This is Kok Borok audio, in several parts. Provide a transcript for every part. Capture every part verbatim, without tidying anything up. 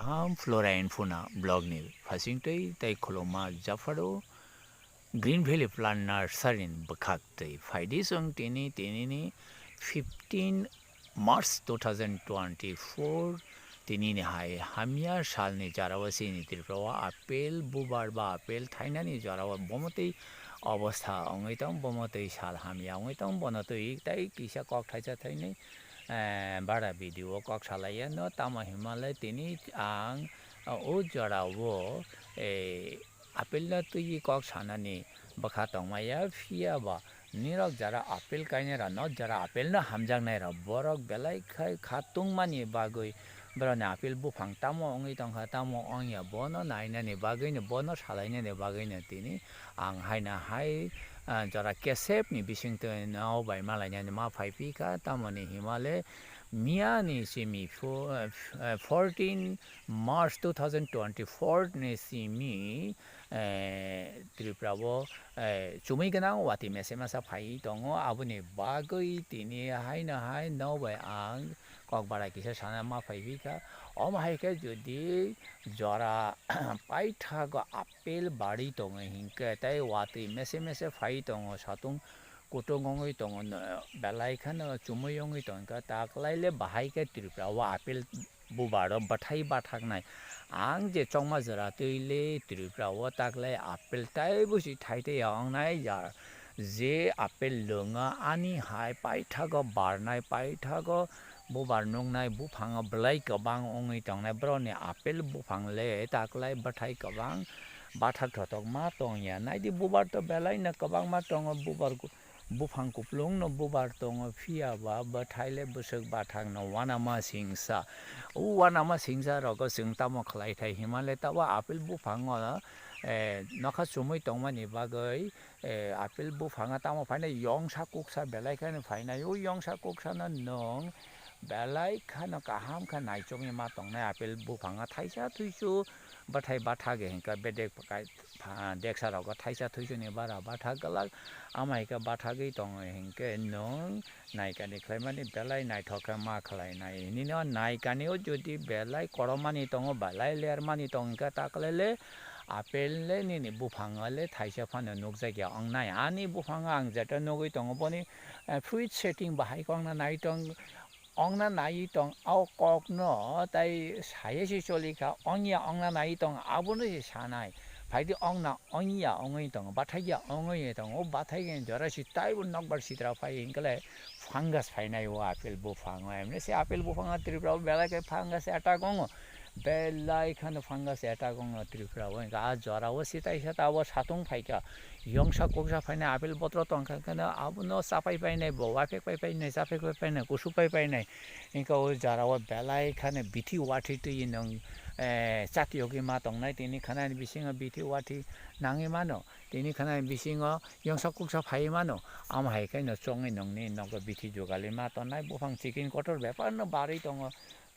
Kaham Flora Infuna blog ni phasing twi tei khuluma japharo Green Valley Plant Nursery ni bwkhak twi phaidi chwng tini, tini ni fifteen March two thousand twenty-four, tini ni hai hamya sal ni jora o chini Tripura o apple bubar ba apple thainani jora o bomo twi obostha wngwi tong, bomo twi sal hamya wngwi tong, bono twi tei kisa kok thaisa thainwi, eh, bara video o kok salai ya no, tamo hima le tini ang, eh, o jora o, eh, apple no twi kok sanani bwkha tongmaya, phiya ba nirok jara apple kainai rok no jara apple no hamjaknai rok borok belai khai kha tungmani bagwi borokni apple buphang tamo wngwi tongkha, tamo wngya bono nainani bagwino, bono salainani bagwino tini ang haino hai, ah, jora kesep ni bisingtwi no bai malainani ma phai phi kha, tamoni hima le miya ni simi fo-, eh, fourteen March two thousand twenty-four ni simi, eh, Tripura o, eh, chumui gwnang watwi mese masa phai tongo, aboni bagwi tini haino hai no bai ang kok bara kisa sana ma phai phi kha. Omo hai khe jodi jora paithago apple bari tongo hinkhe tei watwi mese mese phai tongo, satung kutung wngwi tongo, belai kheno chumui wngwi tongkha, taklaile bahai khe Tripura o apple bubar o bwthai bathaknai. Ang je chongma jora twi le Tripura o taklai apple taibo si thai tei ya wngnai ya. Je apple lwngo ani hai paithago barnai, paithago bubar nuknai, buphango belai kwbang wngwi tongnai. Borokni apple buphang le taklai bwthai kwbang bathak thothok ma tongya. Naidi bubar to belai no kwbangma tongo, bubar ku-, buphang kuplung no bubar tongo, phiya ba bwthai le bwswk bathak no uanama singsa. O uanama singsa rogo chwng tamo khlai thai hima le tabo apple buphango, eh, nokha chumui tongmani bagwi, eh, apple buphanga tamo phainai yongsa kuksa belai kheno phainai. O yongsa kuksa no nwng belai kheno kaham khe naichomwi ma tongnai apple buphanga thaisa thuisu bwthai bathak hinkhe bedek pha-, deksa rogo thaisa thuisuni bara bathak glak, ama hai khe bathagwi tongo hinkhe nwng naikani khlaimani belai naithok khe ma khlainai. Hinino naikani o jodi belai koromani tongo, belai lermani tongo hinkhe taklaile apple le nini buphango le thaisa phano nukjakya wngnai. Ani buphango ang jeta nugwi tongo boni, eh, fruit setting bahai khe wngna nai tong. Ongna nai tong, o kokno tai saya se choli kha, ongya ongna nai tong, abono se sanai. Phaidi ongna ongya ongwi tong, bathaiya ongwi tong, o bathai jora si taibo nokbar sitra phai hinkhe fungus phainai o apple buphang o. Emni se apple buphang o Tripura o belai khe fungus attack ongo. Belai kheno fungus attack ongo Tripura o. Hinkhe a jora o sitai sa ta o satung phaikha. Yongsa kuksa phainai apple botro tongkha kheno abono chapai painai bo, waphek pai painai, chaphek pai painai, kusu pai painai. Hinkhe o jora o belai kheno bithi wathi twi nwng, eh, chati yogwi ma tongnai. Tini khwnani bisingo bithi wathi nangwi mano. Tini khwnani bisingo yongsa kuksa phaiwi mano. Amo hai khe no chongwi nwngni nogo bithi jugalwi ma tongnai. Buphang chikin kotor bepar no barwi tongo.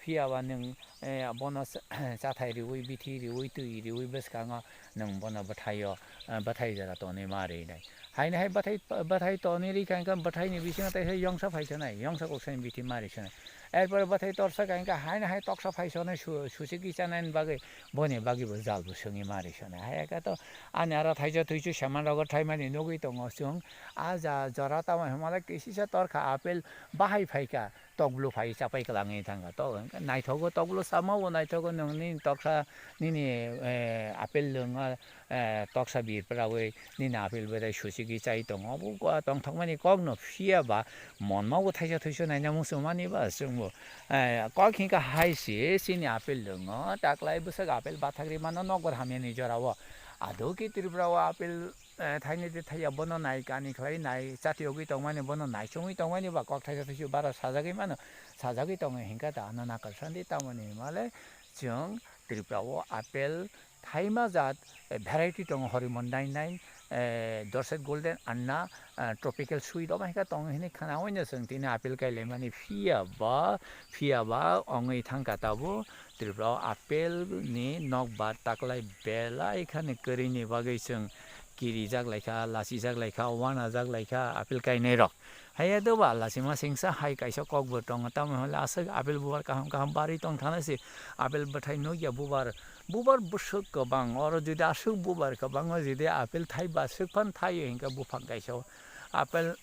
Phiya ba nwng, eh, bono cha-, chathai riwi, bithi riwi, twi riwi bwskango nwng bono bwthaio, eh, bwthai jora tonwi ma rinai. Haino hai bwthai, bwthai tonwi rikha hinkhe bwthaini bisingo teisa yongsa phaisonai, yongsa kuksani bithi ma risonai. Erpore bwthai torsa kha hinkhe haino hai toksa phaisonai su-, susi kichanani bagwi, boni bagwi bo jal bo swngwi ma risonai. Hai khe to ani aro thaisa thuisu semanrogo thaimani nugwi tongo chwng. A ja jora tamo hwnmale kisisa torkha apple bahai phaikha. Tokblu phai chapai kwlangwi thangkha. To hwnkhe naithogo, tokblu sama bo naithogo, nwng nini toksa nini, eh, apple lwngo, eh, toksa birprawi nini apple bwthai suchigwi chai tongo. Obo tongthokmani kokno phiya ba monma bo thaisa thuisu naina muchungmani ba chwngbo. Eh, kok hinkha hai se chini apple lwngo, taklai bwswk apple bathakri mano nokbar hamyani jorao. Ado ki Tripura o apple eh, thaini twi thaiya bono nai kani khlai nai chati yogwi tongmani, bono nai chongwi tongmani ba kok thaisa thuisu bara sajagwi mano, sajagwi tongo hinkhe ta ano nakarsan di tamoni himale chwng Tripura o apple thaima jat, eh, variety tongo horimon nine nine, eh, Dorset Golden Anna, eh, Tropical Sweet omo hinkhe tongo hinwi khwnawi no chwng tini apple kailaimani phiya ba, phiya ba ongwi thangkha tabuk. Tripura o apple ni nokbar taklai belai khani kwrwini bagwi chwng kirijak lai kha, lachijak lai kha, uanajak lai kha apple kainai rok. Haiya doba lachima singsa hai kaisa kok bo tongo, tamo hwnle aswk apple bubar kaham kaham barwi tong thana se apple bwthai nukya bubar, bubar bwswk kwbang, oro jodi aswk bubar kwbangma jodi apple thai ba swk phano thaio hinkhe buphang kaisa o apple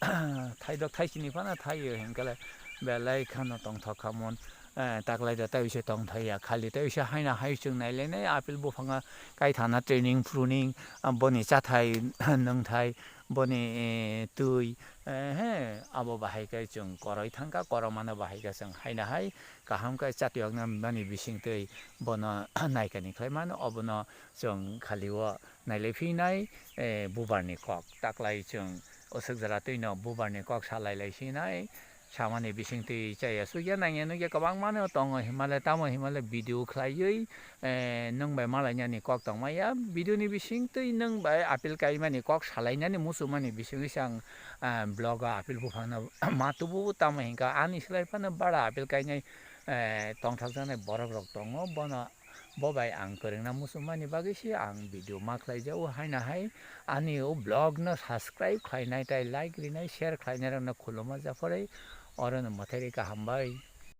thaidok thaisini phano thaio hinkhe belai kheno tongthok khamon. Eh, taklai da tei se tong thai ya, khali tei se haina hai chwng nai le nai apple buphang a kai thana training pruning, ah, boni chathai nwngthai, boni, eh, twi, eh, he, abo bahai khe chwng koroi thang kha, koromano bahai khe chwng haina hai kaham khe chatiyokna mani bising twi bono naikani khlai mano, obono chwng khali o nai le phi nai, eh, bubar ni kok taklai chwng usuk jora twi no bubar ni kok sa lai lai si nai. Samani bising twi chaya sukya nangya nukya kwbangma no tongo himale, tamo himale video khlaiwi, eh, nwng bai malainani kok tongmaya. Video ni bising twi nwng bai apple kaimani kok salainani muchumani bisingwi se ang, ah, vlog o apple buphangno ma tubu, tamo hinkha ani slai phano bara apple kainai, eh, tongthokjaknai borok rok tongo, bono bo bai ang kwrwngna muchungmani bagwi se ang video ma khlai jago. Haina hai ani o vlog no subscribe khlainai tei like rinai share khlainai rok no khuluma japharwi, oro no mwthai rikha, hambai.